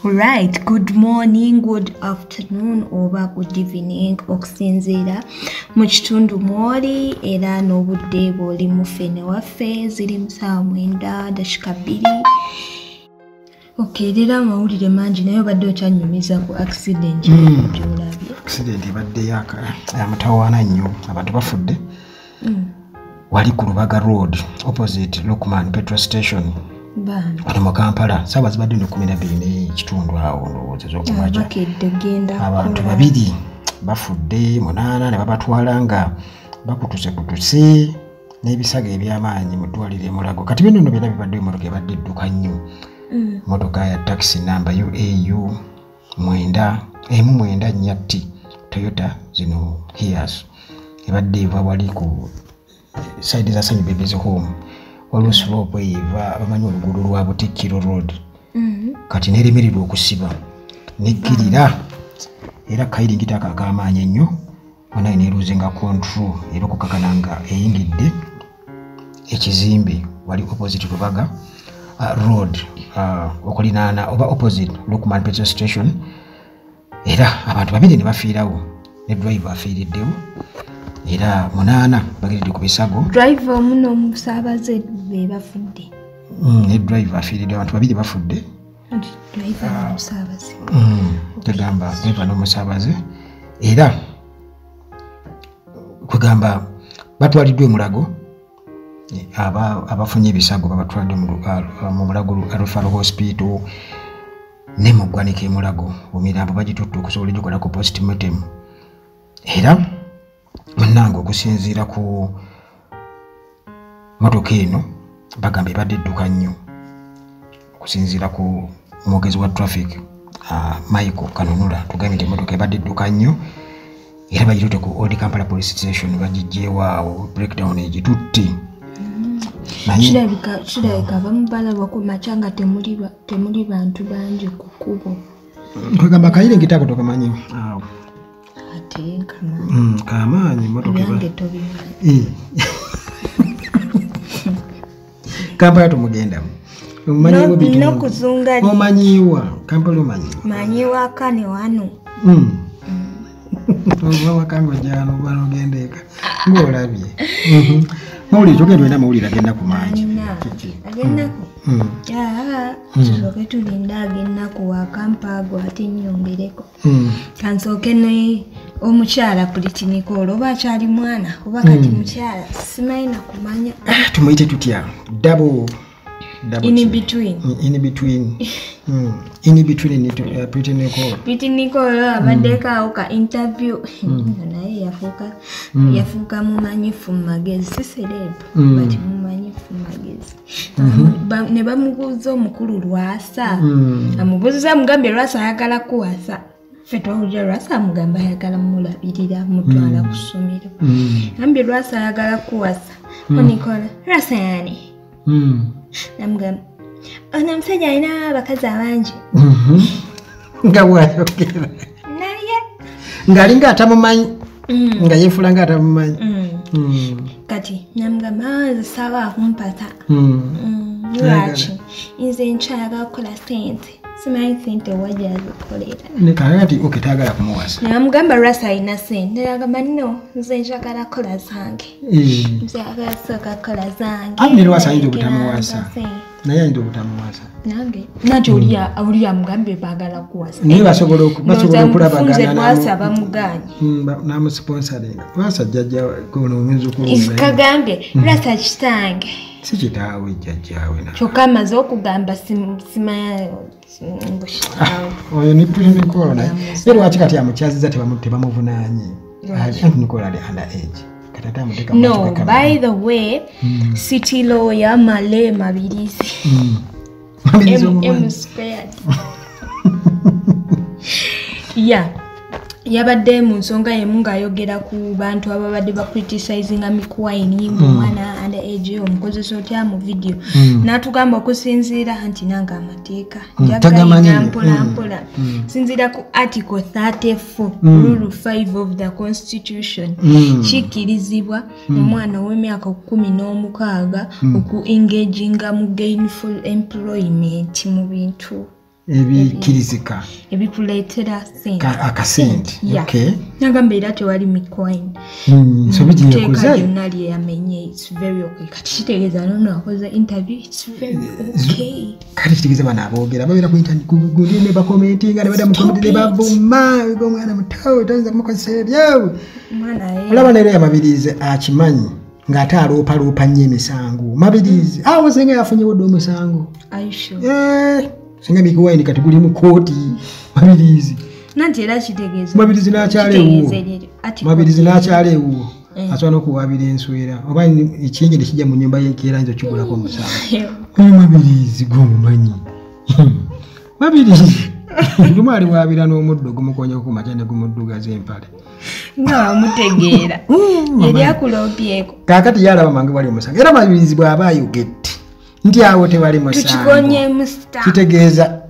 Right, good morning, good afternoon oba good evening okusinziira mu kitundu mw'oli era n'obudde bw'oli muffe ne waffe. Ziri mu ssaawa 9:02. Okay, leero amawulire mangi, naye obadde okyanyumiza ku accident gy'olabye. Accident ebadde yamutawaana nnyo, abantu bafudde. Wali ku Lubaga Road opposite Lukman petrol station wano mu Kampala. Saawa zibadde no 12:15 awo ndowooza ez'okumakya. Abantu 2 bafudde, 8 ne babatwala nga bakutusekutuse n'ebisago eby'amaanyi mu ddwaliro e Mulago. Kati bino nno byonna bibadde emmotoka ebadde edduka nnyo. Mmotoka ya taxi namba UAU 9 T Toyota zino Hiace ebadde eva wali ku side za Sanyu Babies Home, waliwo slope eva bamanyi oluguudo lwa Butikkiro Road. Kati neeremererwa okusiba nekkirira era kayiringita ako ak'amaanyi ennyo onaye neeruuzinga control era okukakana nga eyingidde ekizimbe wali opposite Lubaga Road, okulinaana oba opposite Lukman petrol station, era abantu 2 ne bafiirawo ne driver afiiriddewo era 8 bageredde ku bisago. Driver omu n'omusaabaze be bafudde. Ne driver afiiridde, abantu 2 bafudde. Driver n'omusaabaze. Tegamba driver n'omusaabaze era kwegamba batwaliddwa e Mulago. Abafunye ebisago babatwalidde mu Mulago Referral Hospital ne mu ggwanika e Mulago. Emirambo bagitutte okusobola okugikolako postmortem. Era munnange okusinziira ku mmotoka eno bagamba ebadde edduka nnyo. Okusinziira ku mwogezi wa traffic Michael Kanunula tugambye nti emmotoka ebadde edduka nnyo era bagitutte ku Old Kampala Police Station, bagiggyewo awo breakdown egitutte. Kirabika abamu balaba ku makya nga temuli bantu bangi ku kkubo. Kwegamba kayiringita ako tokamanyi awo. Ate kamaanyi. Kamaanyi mmotoka ebyange tobimanyi. Kampala tumugendamu. N'okuzunga. Omanyiwa Kampala omanyiwa. Manyiwa kane wano. Ova waka ng'ojja wano oba n'ogenda eka ng'olabye. Mawulire kyogenda olina amawulire ag'ennaku mangi. Ag'ennaku? Tusooke tulinde ag'ennaku wakampaago ate nnyongereko. Kansooke ne omukyala Pretty Nicole, oba akyali mwana oba kati mukyala simanyi na kumanya. Tumuyite tutya? Double in between. In between. In between Pretty Nicole. Pretty Nicole abaddeko awo ka interview. Naye yafuuka mumanyifu mu magezi, si celeb but mumanyifu mu magezi. Ne bamubuuza omukulu Lwasa. Amubuuziza amugambye Lwasa ayagala kuwasa. Ffe twawulira Lwasa amugamba ayagala mulabirira mutwala ku ssomero. Agambye Lwasa ayagala kuwasa. Nicole Lwasa yani? Namugamba ono omusajja alina abakazi abangi. Nga bw'ayogera. Naye ng'alinga atamumanyi, nga yeefuula nga atamumanyi. Kati namugamba nze saaba kumpasa. Lwaki? Nze nkyayagala kukola ssente. Simanyi ssente wa gy'azikolera. Kati okay tayagala kumuwasa. Namugamba Lwasa alina ssente. Nagamba no nze njagala kukola zange. Nze njagala sooka kukola zange. Ate ne Lwasa ayinza obutamuwasa. Naye ayinza obutamuwasa. Nange nanti oli amugambye baagala kuwasa. Naye basobola okulabagana. Lwasa bamugaanye. N'amusponsoringa. Lwasa jjajja ono omwizukulu. Kagambye Lwasa kitange. Si kitaawe jjajjaawe. Kyokka amaze okugamba simanya oyo ni Pretty Nicole naye. Era lwaki kati amukyaziza tebamuvunaanye? Anti Nicole ali under age. Kati ate amuteeka mu No, by the way, city lawyer Male Mabirizi. M squared. Yeah. Yabadde mu nsonga emu ng'ayogera ku bantu ababadde bacriticinga Mikie Wine ng'omwana under age omukozesa otya mu video. N'atugamba okusinziira nti nange amateeka njagala mpola mpola. Sinziira ku article 34 rule 5 of the constitution, kikkirizibwa omwana ow'emyaka 16 oku engaginga mu gainful employment mu bintu Ebikirizika. Ebikuleetera sente. Akasente. Yeah. Okay. Nagamba era tewali Mikie Wine. Nsobi gye yakoze. Teeka lyonna lye yamenye, it's very okay. Kati kitegeeza nono akoze interview, it's very okay. Kati kitegeeza bano aboogera babeera ku internet gundi ne bakomentinga ne badda mu Stop comment ne it. bavuma omwana muto toyinza kumukozesa ebyo. Omwana ye. Olaba leero Yamabirizi akimanyi ng'ate aloopaloopa nnyo emisango. Mabirizi awo singa yafunyewo dda omusango. Are you sure? Singa Mikie Wine kati guli mu kkooti. Mabirizi. Nanti era kitegeeza. Mabirizi n'akyala ewuwo. Kitegeeza eryo. Ati Mabirizi n'akyala ewuwo. Eh. Asobola n'okuwaabira enswera oba ekiyingi ne kijja mu nnyumba y'enkeera ayinza okigulako omusango. Oyo Mabirizi gw'omumanyi. Mabirizi lumu aliwaabira n'omuddo gumukoonyeko ku makya ne gumuddugaza empale. Nga wamutegeera. Yali akuloobyeko. Kaakati ye alaba mangu wali omusango. Era Mabirizi bw'aba ayogedde nti awo tewali musango. Tukikonyeemu star. Kitegeeza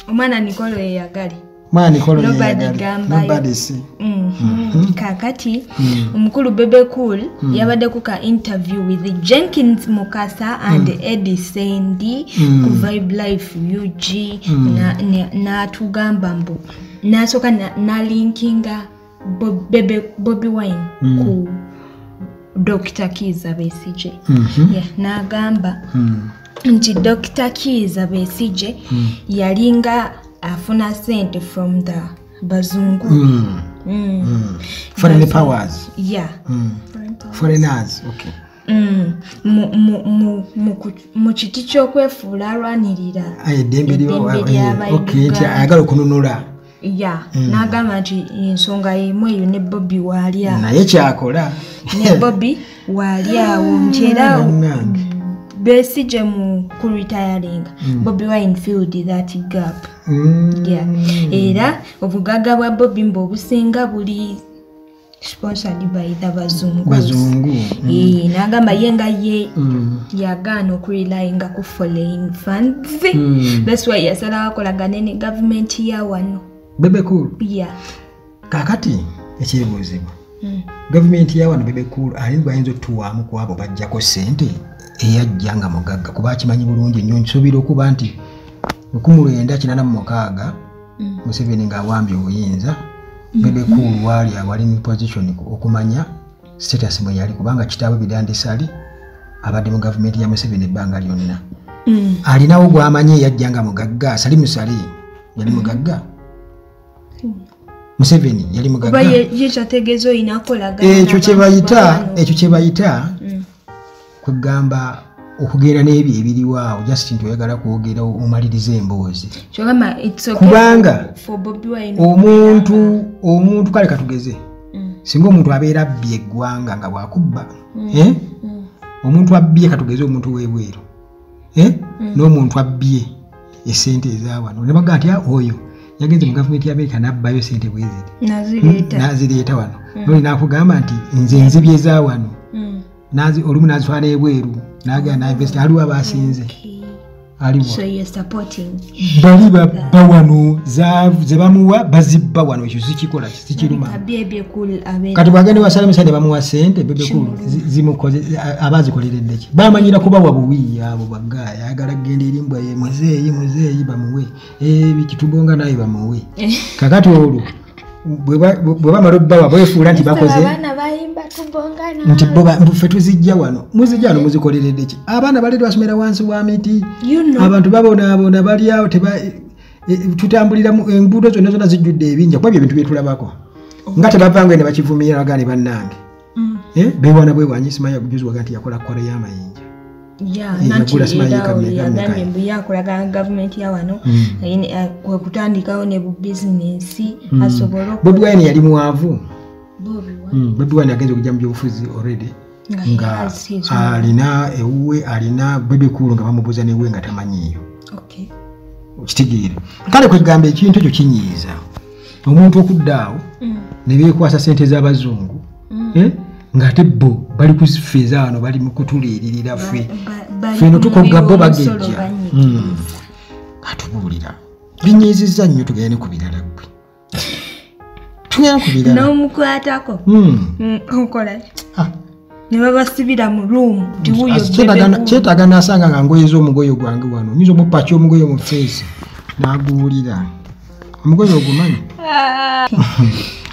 Omwana Nicole yeyagale. Mwana Nicole Nobody yeyagale. gambayo. Nobody see. Kaakati omukulu Bebe Cool yabadde ku ka interview with Jenkins Mukasa and Eddie Sendi ku Vibe Life UG n'atugamba mbu n'asooka n'alinkinga Bobi Wine ku Dr. Kiiza Besigye. Yeah, n'agamba nti Dr. Kiiza Besigye yalinga afuna sente from the bazungu. Foreign powers. Yeah. Foreign powers. Foreigners, okay. Mu kiti ky'okwefuula alwanirira eddembe eddembe ly'abayuganda. Okay, nti ayagala okununula. Yeah, n'agamba nti ensonga y'emu eyo ne Bobi waali awo. Naye kyakola. Ne Bobi waali awo nti era Bannange. Besigye mu ku retiring, Bobi Wine filled that gap. Yeah. Era obugagga bwa Bobi mbu obusinga buli sponsored by the bazungu. Bazungu. N'agamba ye nga ye yagaana okurelyinga ku foreign funds. That's why yasalawo akolagane ne gavumenti ya wano. Bebe Cool. Yeah. Kaakati ekyebuuzibwa. Gavumenti ya wano Bebe Cool ali ayinza otuwaamu ku abo bajjako ssente eyajja nga mugagga kuba akimanyi bulungi nnyo. Nsuubira okuba nti 1986 Museveni ng'awambye obuyinza, Bebe Cool waali awali mu position okumanya status mwe yali kubanga kitaawe Bidandi Ssali abadde mu gavumenti ya Museveni ebbanga lyonna. Alinawo gw'amanyi eyajja nga mugagga, Salim Saleh yali mugagga. Museveni yali mugagga. Oba ye kyategeeza olina akolagana Ekyo kye n'abantu bayita, bano. ekyo kye bayita kwegamba okugenda n'ebyo ebiriwo awo, just nti oyagala kwogera omalirize emboozi. Kyogamba it's okay Kubanga for Bobi Wine omuntu kale katugeze. Singa omuntu abeera abbye eggwanga nga bw'akubba, Omuntu abbye katugeze omuntu w'ebweru. N'omuntu abbye essente eza wano. Ne bagamba nti, oyo yagenze mu gavumenti ya Amerika n'abbayo ssente bwe ziti. N'azireeta. N'azireeta wano. N'oli n'akugamba nti nze nzibye eza wano. Olumu n'azitwala ebweru, n'agenda n'invest, aliwo abasinze. Okay. Aliwo. So you're supporting. Bali babba wano, ze bamuwa bazibba wano, ekyo sikikola, sikiruma. Bebe Cool abeera. Kati bw'agenda ewa Salim Saleh ne bamuwa ssente, Bebe Cool zimukoze, aba azikoleredde ki? Bamanyira kubawa buwi abo baggaaya, ayagala kugenda eri mbwa ye, muzeeyi, muzeeyi bamuwe. Kitubonga naye bamuwe. Kaakati olwo, bwe bamala obbawa beefuula nti bakoze. Abaana bayimba tubonga nawe. Nti bo ffe tuzijja wano. Muzijja wano muzikoleredde ki? Abaana bali basomera wansi wa miti. You know. Abantu babonaabona bali awo tutambulira mu enguudo zonna zonna zijjudde ebinnya kuba bye bintu bye tulabako. Nga tebavangayo ne bakivumirira bagaa ne bannange. Beewaana bwewanyi, simanyi juzi waga nti yakola kkola y'amayinja. Yeah, nanti Yagula simanyi era kameka, oyo yagambye kameka. mbu yakolagana gavumenti ya wano, kwe kutandikawo ne bu bizinensi, asobole Bobi Wine yali mwavu. Bobi Wine. Bobi Wine agenze okujja mu byobufuzi already. Nga Nga has his own. alina ewuwe, alina Bebe Cool nga bamubuuza n'ewuwe nga tamanyiiyo. Okay. Okitegeera. Kale kwegamba ekintu ekyo kinyiiza. Omuntu okudda awo, ne beekwasa ssente z'abazungu, ng'ate bo bali ku ffe eza wano, bali mu kutuliiririra ffe. Bali Ffe eno tukogga bo mu bagejja. musolo banyiikiriza. Atubuulira. Binyiizizza nnyo, tugende ku birala ggwe. Tugende ku birala. N'omukwatako. Okola ki? Ne babasibira mu room, nti wuuyo Bebe Cool. Kyetaaga n'asanga nga ngoyeza omugoye gwange wano. Nnyinza omupakya omugoye mu feesi. N'aguwulira. Omugozi ogumanyi?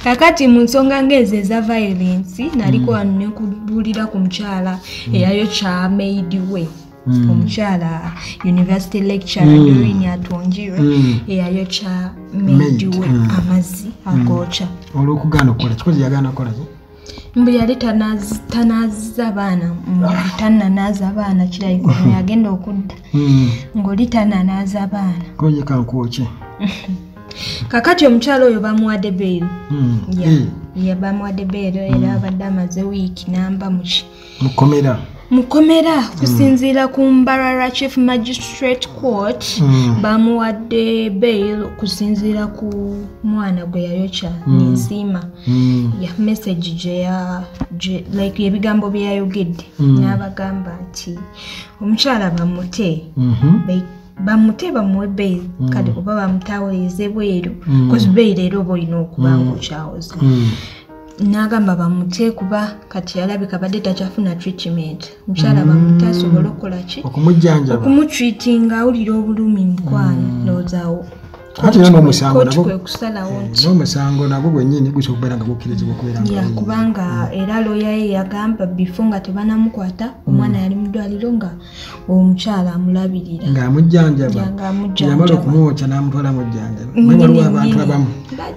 Kakati mu nsonga ng'ezo eza violence, naliko wano ne nkubuulira ku mukyala eyayokya maid we. Omukyala university lecturer Doreen Atwongirwe eyayokya maid we amazzi agookya. Olw'okugaana okukola, kikozi yagaana kukola ki? Mbu yali tanaaza baana, tannanaaza baana kirabika ono yagenda okudda ng'oli tannanaaza baana. Koje kankwokye. Kakati omukyala oyo bamuwadde bail. Bamuwadde bail era abadde amaze wiiki namba muki. Mukomera. Mukomera kusinziira ku Mbarara Chief Magistrate Court bamuwadde bail kusinziira ku mwana gwe yayokya Ninsiima. Ya message gye like ebigambo bye yayogedde n'abagamba nti omukyala bamute. Bamute bamuwe bail kale oba bamutawulirize bweru cause bail era oba olina okuba ng'okyawoza. N'agamba bamute kuba kati alabika badde takyafuna treatment. Omukyala bamute asobole okukola ki? Okumujjanjaba. Okumutreatinga awulira obulumi mukwano ndowooza Ate era n'omusango nagwo kwe kusalawo nti n'omusango nagwo gwennyini gusobola okubeera nga gukkirizibwa okubeera nga kubanga era lawyer ye yagamba before nga tebanamukwata omwana yali mu ddwaliro nga omukyala amulabirira. Ng'amujjanjaba. Yamala okumwokya n'amutwala mujjanjaba. Naye waliwo abantu abamu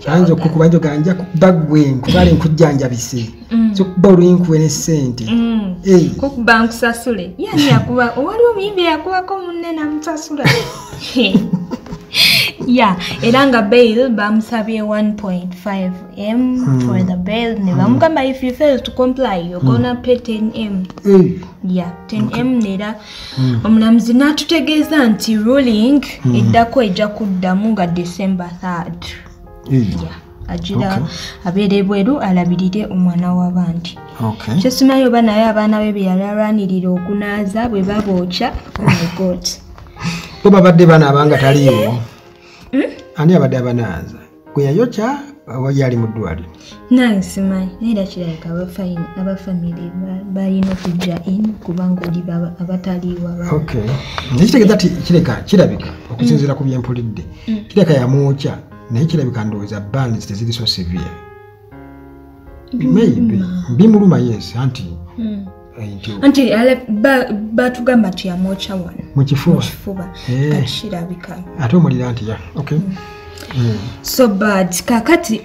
ayinza okukuba njoga nja kukuba ggwe nkutwale nkujjanjabise. So kuba olw'enkuwe ne ssente. Kukuba nkusasule. Yani yakuba waliwo omuyimbi yakubako munne n'amusasula. Yeah, era nga bail bamusabye 1.5 M for the bail. Ne bamugamba if you fail to comply you're gonna pay 10 M. Yeah, 10 M nera omulamuzi n'atutegeeza nti ruling eddako ejja kuddamu nga December 3rd. Yeah, agira abeere ebweru alabirire omwana w'abandi. Kyesimanyi oba naye abaana be bye yali alwanirira okunaaza bwe babookya. Oh my God. Bo babadde banaaba nga taliiwo. Ani abadde abanaaza? Gwe yayokya oba yali mu ddwaliro? Nange simanyi, naye era kirabika abafamire balina okujja in kubanga oli abataliiwo abaana. Naye kitegeeza nti kirabika okusinziira ku bye mpulidde. Kirabika yamwokya naye kirabika ndowooza burns teziri so severe. Maybe. Bimuluma yes anti. Anti batugamba nti yamwokya wano. Mu kifuba. Kati kirabika. Ate omuliro anti ya. So bad. Kakati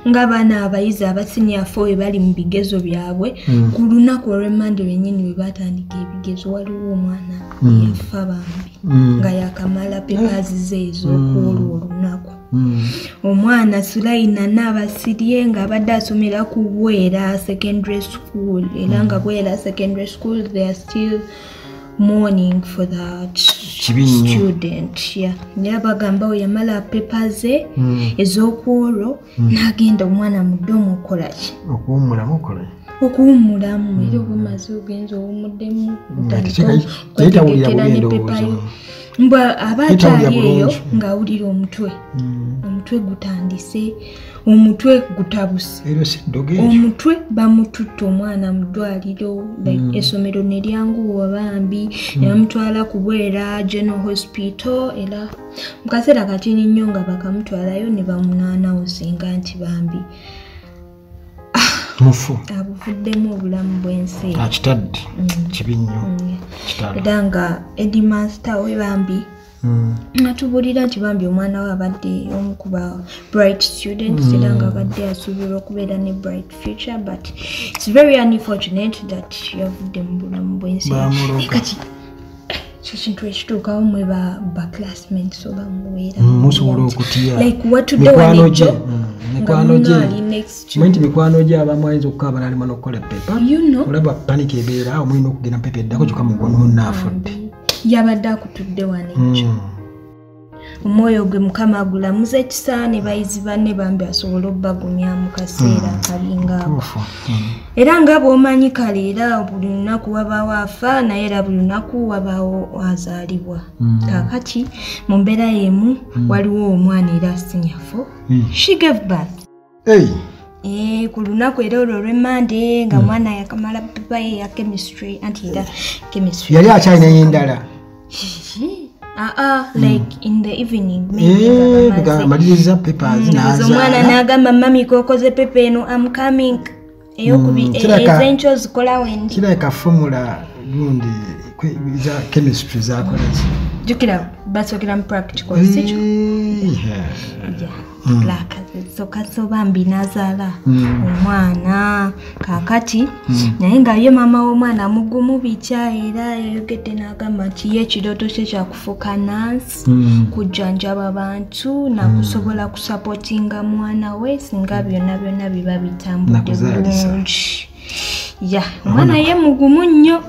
ng'abaana abayizi aba senior 4 we bali mu bigezo byabwe ku lunaku olw'Emmande lwennyini we batandika ebigezo waliwo omwana yafa bambi nga yakamala papers ze ez'okwolwo olunaku. Omwana Sulaina Nabasirye ng'abadde asomera ku Bwera Secondary School era nga Bwera Secondary School they are still mourning for that student. Yeah. Naye bagamba we yamala papers ze ez'okwolwo n'agenda omwana mu ddomu okukola ki? Okuwummulamu okola. Okuwummulamu era obumaze ogenza owummuddemu teyitawulira bubi endowooza. Mbwa aba akyali eyo ng'awulira omutwe. Omutwe gutandise, omutwe gutabuse. Omutwe bamututte omwana mu ddwaliro like essomero ne lyanguwa bambi ne bamutwala ku Bwera General Hospital era mu kaseera katini nnyo nga bakamutwalayo ne bamunaanawusinga nti bambi mufu abuvuddemu obulamu bw'ensi. Akitadde kibi nnyo. Kitalo. Era nga headmaster we bambi atubuulira nti bambi omwana we abadde omu ku ba bright students era nga abadde asuubirwa okubeera ne bright future but it's very unfortunate that yavudde mu bulamu bw'ensi. Kati kyo kintu ekituukawo mwe ba classmates oba mubeera musobola okutya like watudde wano ejjo mikwano gye nti mikwano gye abamu ayinza okukaaba n'alema n'okukola pepa olaba panika ebeera awo mulina okugenda pepa eddako kyokka munno afudde. Yabadde akutudde wano ekyo. Omwoyo gwe Mukama agulamuze ekisa ne bayizi banne bambi asobole obbagumya mu kaseera akalinga ako. Era nga bw'omanyi kale era buli lunaku wabaawo afa naye era buli lunaku wabaawo azaalibwa. Kaakati mu mbeera y'emu waliwo omwana era senior 4. She gave birth. Ku lunaku era olwo olw'Emmande nga mwana yakamala pepa ye ya chemistry anti era chemistry. Yali akyalina endala. Like in the evening maybe amaliriza papers naza omwana n'agamba mami kokoze paper eno, I'm coming. Eyokubi ezencho zikola wendi kirabika formula gundi za chemistry zakola ki jukira basokera mu practical sikyo. Black so bambi nazaala omwana kakati naye nga ye mama w'omwana mugumu bikya era yayogedde n'agamba nti ye ekirooto kye kyakufuuka nurse, kujjanjaba abantu nakusobola kusupportinga mwana we singa byonna byonna biba bitambudde bulungi. Yeah, omwana ye mugumu nnyo.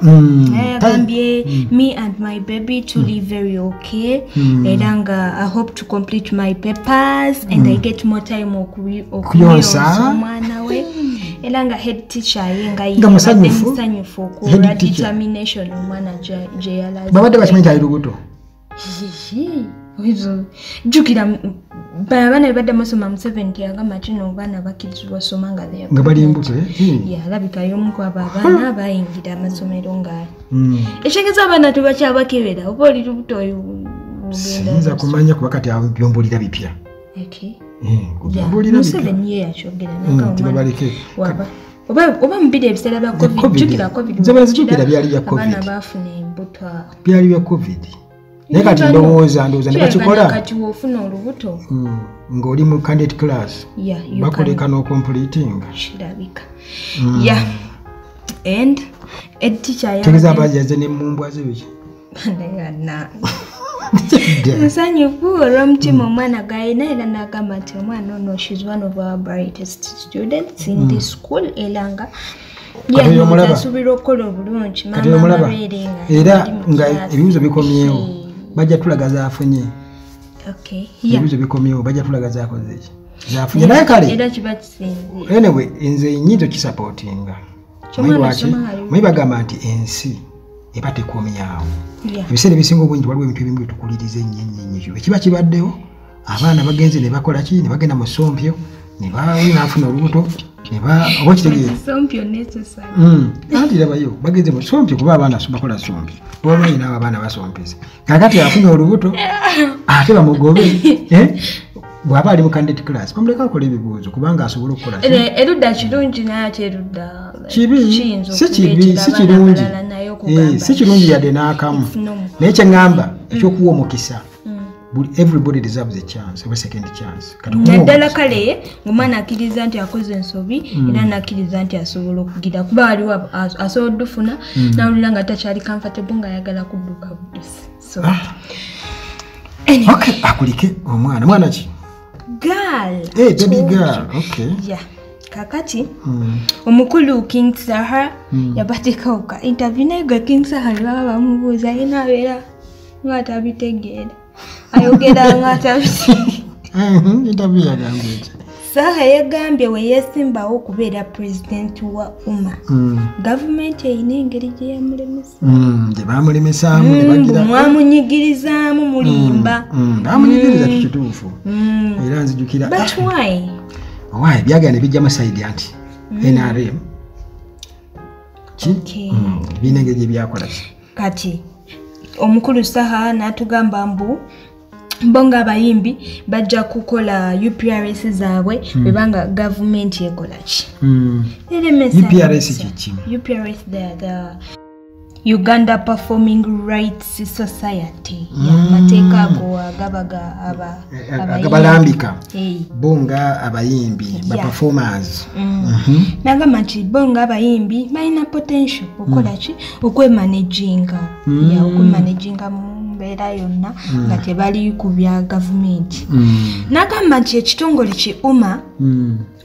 Yagambye me and my baby to live very okay. Era nga I hope to complete my papers and I get more time okuyonsa omwana we. Era nga head teacher ye nga ye musanyufu okulwa determination omwana gye yalaze. Babadde bakimanyi nti ali lubuto? Jjukira abaana bebadde musoma mu 70 yagamba kino abaana bakkirizibwa soma nga nga bali mbuto. Alabika y'omu ku abo abaana bayingira amasomero nga ekitegeeza abaana tebakyabakebera oba oli lubuto. Siyinza kumanya kuba kati awo byombuulira bipya. Museveni ye yakyogera oba mubiri ebiseera bya COVID. Jjukira COVID, nzijukira byali bya COVID, abaana baafuna embuto byali bya COVID. Naye kati ndowooza ne bakikola kati w'ofuna olubuto ng'oli mu candidate class bakuleka n'ocompletinga kirabika. And head teacher tegeeza abajaze n'emmumbwa ze biki musanyufu olw'omutima omwana g'alina era n'agamba nti omwana ono she's one of our brightest students in this school era nga asuubira okukola obulungi. Maama abeere nga era nga ebibuuzo bikomyewo bajja tulaga zaafunye. Ebibuuzo bikomyewo bajja tulaga zaakoze ki zaafunye. Naye kale era kiba kisinziira. Anyway, nze nnyinza okisupportinga. Manyi bagamba nti ensi eba tekomyawo. Ebiseera ebisinga obungi waliwo ebintu ebimu byetukuliriza ennyo ennyo ennyo. Ekiba kibaddewo abaana bagenze ne bakola ki ne bagenda mu ssompyo ne baafuna olubuto oba kitegeera anti rabayo bagenze mu sompyo kuba abaana bakola sompyo obamanyi n'abo abaana basompesa kakati afunye olubuto ate bamugobe bw'aba ali mu candidate class bamuleka akola ebibuuzo kubanga asobola okukola erudda kirungi naye ate erudda kibi si kibi si kirungi si kirungi yadde n'akamu. Naye kye ŋŋamba ekyokuwa omukisa, everybody deserves a chance, a second chance. Naddala kale ng'omwana akkiriza nti akoze ensobi era n'akkiriza nti asobola okugira kuba waliwo asobola oddufuna n'awulira nga takyali comfortable ng'ayagala kudduka buddusi. So okay, akulike omwana. Mwana ki? Girl. Hey, baby girl. Okay. Yeah. Kakati omukulu King Saha yabateekawo ka interview naye gwe King Saha ne baba bamubuuza ye n'abeera ng'atabitegeera. Ayogera ng'atabitegeera. Saha yagambye we yeesimbawo okubeera pulezidenti wa UMA. Gavumenti erina engeri gye yamulemesa. Gye baamulemesaamu ne bagira mwamunyigirizaamu mulimba. Baamunyigiriza kituufu. Era nzijukira. But why? Why? Byagala ne bijjamu side anti NRM. Birina engeri gye byakola ki. Kati omukulu Saha n'atugamba mbu bo ng'abayimbi bajja kukola UPRS zaabwe bwebanga gavumenti ekola ki. UPRS kiki? UPRS the Uganda Performing Rights Society. Amateeka ago agabaga agabalambika bo nga abayimbi ba performers. Nagamba nti bo nga abayimbi balina potential okukola ki okwemanaginga okwemanaginga mu mbeera yonna nga tebali ku bya gavumenti. Nagamba nti ekitongole ki UMA,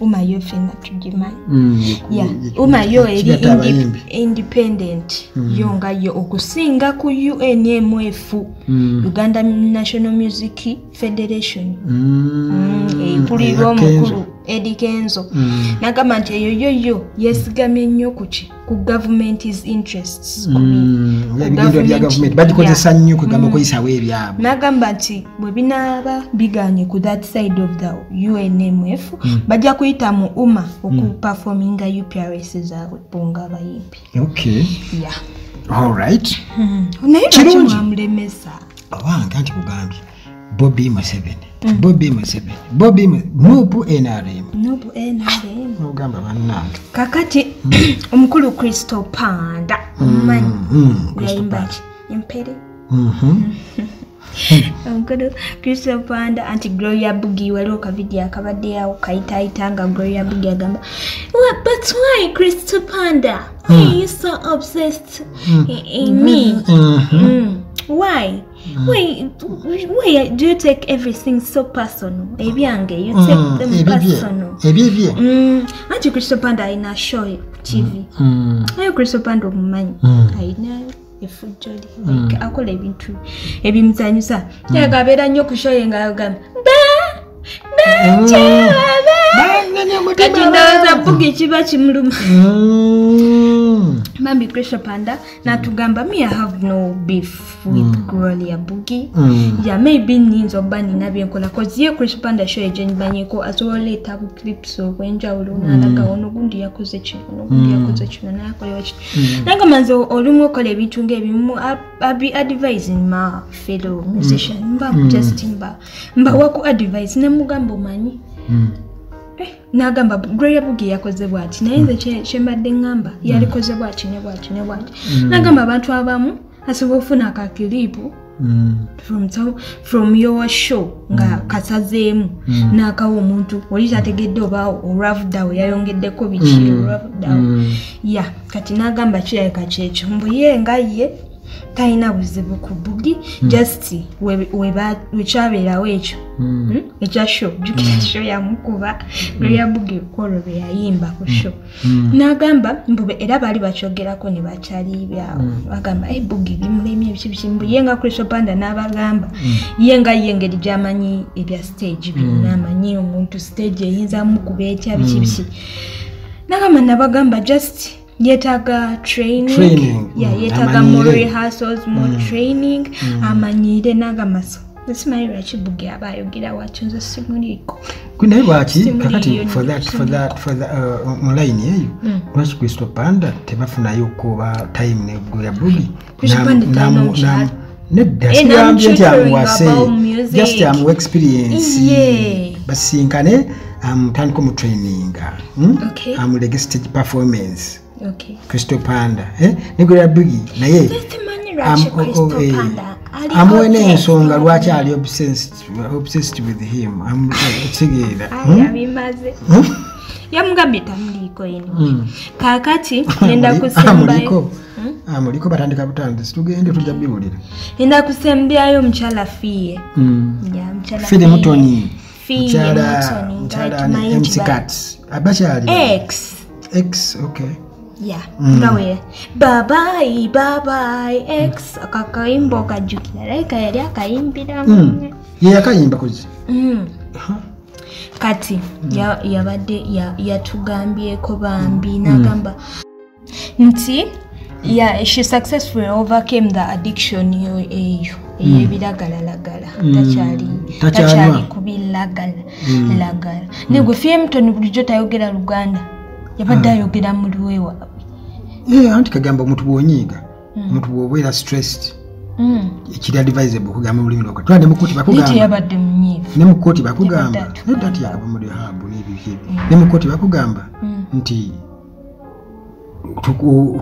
UMA yo ffenna tugimanyi. UMA yo eri independent yo nga yo okusinga ku UNMF, Uganda National Music Federation. Ekulirwa omukulu Eddy Kenzo. Nagamba nti eyo yo yeesigamye nnyo ku ki ku government's interests. Ebigendo bya gavumenti bagikozesa nnyo kugamba okuyisaawo ebyabwe. Nagamba nti bwe binaaba biganye ku that side of the UNMF bajja kuyita mu UMA okuperforminga UPRS zaabwe bo ng'abayimbi. Okay. Yeah. All right. Naye lwaki mwamulemesa? Owange anti kugambye Bobi Museveni, Bobi Museveni, Bobi NUP NRM. NUP NRM. Ogamba bannange. Kakati omukulu Crystal Panda omumanyi yayimba ki? Empere. Omukulu Crystal Panda anti Gloria Bugie, waliwo ka video akabadde awo kayitaayita nga Gloria Bugie agamba, "But why Crystal Panda? Why are you so obsessed in me? Why? Why do you take everything so personal? Ebyange, you take them personal." Ebibye. Anti Crystal Panda alina show ku TV. Naye Crystal Panda omumanyi, alina effujjo lye, akola ebintu ebimuzanyusa. Yaga abeera nnyo ku show ye nga agamba ba ba ba. Kati ndowooza Bugie kiba kimuluma. Bambi Crystal Panda n'atugamba, "Me, I have no beef with Gloria Bugie. Yeah, maybe nnyinza obba nina byenkola," 'cause ye Crystal Panda show ye gye mbanyeko asobola oleeta bu clips obw'enjawulo n'alaga ono gundi yakoze kino, ono gundi yakoze kino, n'akolewa kino. Nagamba nze olumu okola ebintu ng'ebimu, I be advising my fellow musician, mba just mba mbawaku advice ne mugamba omanyi. N'agamba Gloria Bugie yakoze bw'ati, naye nze kye mbadde ŋŋamba yalikoze bw'ati ne bw'ati ne bw'ati. N'agamba abantu abamu asobola okufuna aka clip from your show nga kasazeemu n'akawa omuntu oli tategedde oba olwavuddeawo yayongeddeko biki olwavuddeawo ya. Kati n'agamba kirabika kyekyo, mbu ye nga ye talina buzibu ku Bugie, just wekyabeerawo ekyo ekya show, jjukira show yamukuba Gloria Bugie kwolwo bwe yayimba ku show. N'agamba mbu era baali bakyogerako ne bakyali byawo, bagamba, "Eh, Bugie bimulemye biki biki." Mbu ye nga Crystal Panda n'abagamba ye nga ye engeri gy'amanyi ebya stage byonna, amanyi omuntu stage eyinza mukuba etya biki biki. N'agamba nabagamba just yeetaaga training, Training. Yeah, yeetaaga more Amanyire. rehearsals, more training, amanyire. N'agamba so simanyi lwaki Bugie aba ayogera watyo, nze simuliiko. Naye lwaki Simuliyo kakati nnyo, for that for that for the mu line eyo, lwaki Crystal Panda tebafunayo kuba time ne Gloria Bugie? Crystal Panda talina omukyala. Nedda, Eh, sigambye nti namututoring amuwase, about music. just amuwa experience. Basinkane, amutandika omutraininga, Amulege stage performance. Crystal Panda, eh? Ne Gloria Bugie naye Simanyi lwaki Crystal Panda ali amuwe obsessed. n'ensonga lwaki ali obsessed with him. Okitegeera? Ayi, abimaze yamugambye tamuliiko anyway. Kaakati ngenda kusembayo. Amuliko, amuliko, batandika butandisi, tugende tujja biwulira. Ngenda kusembyayo omukyala Fille. Ya, mukyala Fille Mutoni. Fille Mukyala Mutoni, nga mukyala tumanyi MC nti Cats abakyali X. X, okay. Ya, nga we babayi babayi X akakayimba okajjukira, like yali akayimbira. Ye yakayimba kuzi. Kati yabadde yatugambyeko bambi n'agamba nti ya she successfully overcame the addiction yo eyo ey'ebiragalalagala, takyali Takyanywa. Takyali kubiragalalagala. Naye gwe Fille Mutoni bulijjo tayogera Luganda, yabadde ayogera mu lwewaabwe. Eh, anti kagamba omuntu bw'onyiiga, omuntu bw'obeera stressed, kiri advisable okugamba mu lulimi lwako. Tula ne mu kkooti Naye bakugamba teyabadde munyiivu. Ne mu kkooti bakugamba Yabadde nedda nti yakava mu rehab n'ebiki ebyo. Ne mu kkooti bakugamba nti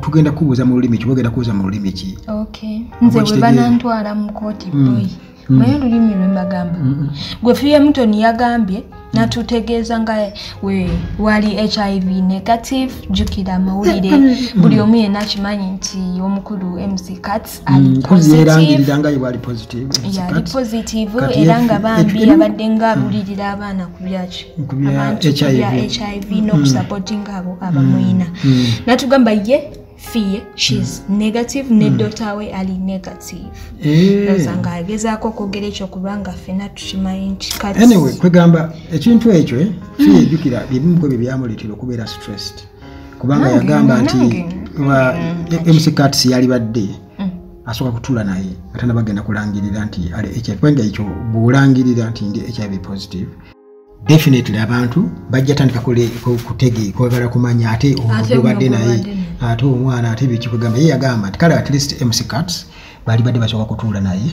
tugenda kubuuza mu lulimi ki, bagenda kubuuza mu lulimi ki. Okay, nze bwe Okitegeera. banantwala mu kooti boy, manyi olulimi lwe mbagamba. Gwe Fille Mutoni yagambye natutegeeza nga we wali HIV negative. Jjukira amawulire buli omu yenna akimanyi nti omukulu MC Cats ali Mpozi positive. yeerangirira nga ye bwali positive. Yali Kati- positive. Kati Era nga bambi yabadde nga abulirira abaana ku byaki Ku bya abantu ku bya HIV. HIV n'okusupportinga abo abamuyina. Natugamba ye Fille she's negative, ne daughter we ali negative. Ndowooza nga agezaako okwogera ekyo kubanga ffenna tukimanyi nti kati Anyway, kwegamba ekintu ekyo, Fille ejjukira byebimu ku ebyo byamuleetera okubeera stressed, kubanga yagamba nti nange. MC Cats yalibadde asooka kutuula naye nga tanabagenda kulangirira nti ali HIV, kubanga ekyo bw'olangirira nti ndi HIV positive, definitely abantu bajja tandika kwagala kumanya ate ono Ate gwobadde ono naye, gw'obadde naye. Ate omwana, ate biki. Kwegamba ye yagamba nti kale at least MC Cats baali badde basooka kutuula naye.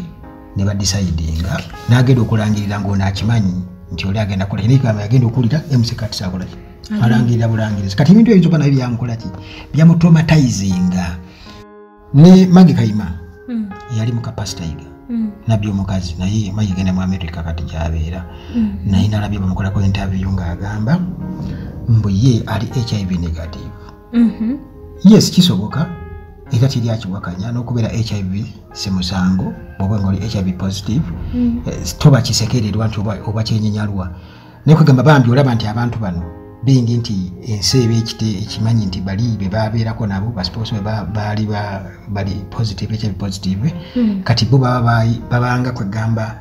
Ne badecidinga n'agenda okulangirira ng'ono akimanyi nti oli agenda kukola, naye kama yagenda okuwulira MC Kats akola ki, alangirira bulangirizi. Kati ebintu ebiyinza okuba nabyo byamukola ki, byamutraumatizinga. Ne Maggie Kayima yali muka Pastor Yiga, nabbi omukazi, naye Maggie genda mu America kati gyabeera, naye nalabye bamukolako interview ng'agamba mbu ye ali HIV negative. Yes, kisoboka, era teri akiwakanya n'okubeera HIV si musango. Bw'oba nga oli HIV positive, toba kisekererwa nti oba kyenyinyalwa, naye kwegamba bambi olaba nti abantu bano bingi nti ensi eba ekimanyi nti bali be babeerako nabo basipoosi baali bali positive, HIV positive. Kati bo baba babanga kwegamba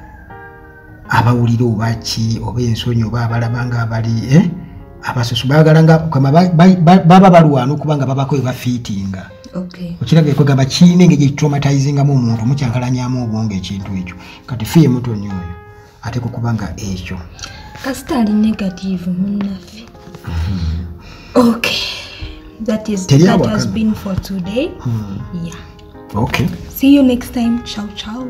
abawulira oba ki, oba ensonyi, oba abalaba nga bali abasusu, baagala nga baba balwana okuba nga babako bebafittinga. Okiraga kwegamba kiina engeri ekitraumatizingamu omuntu, mukyankalanyamu obwongo ekintu ekyo. Kati Fille Mutoni oyo ate kukuba nga ekyo Kasita ali negative munnaffe. Okay, that is Teri that awakana. has been for today. Yeah. Okay. See you next time. Ciao ciao.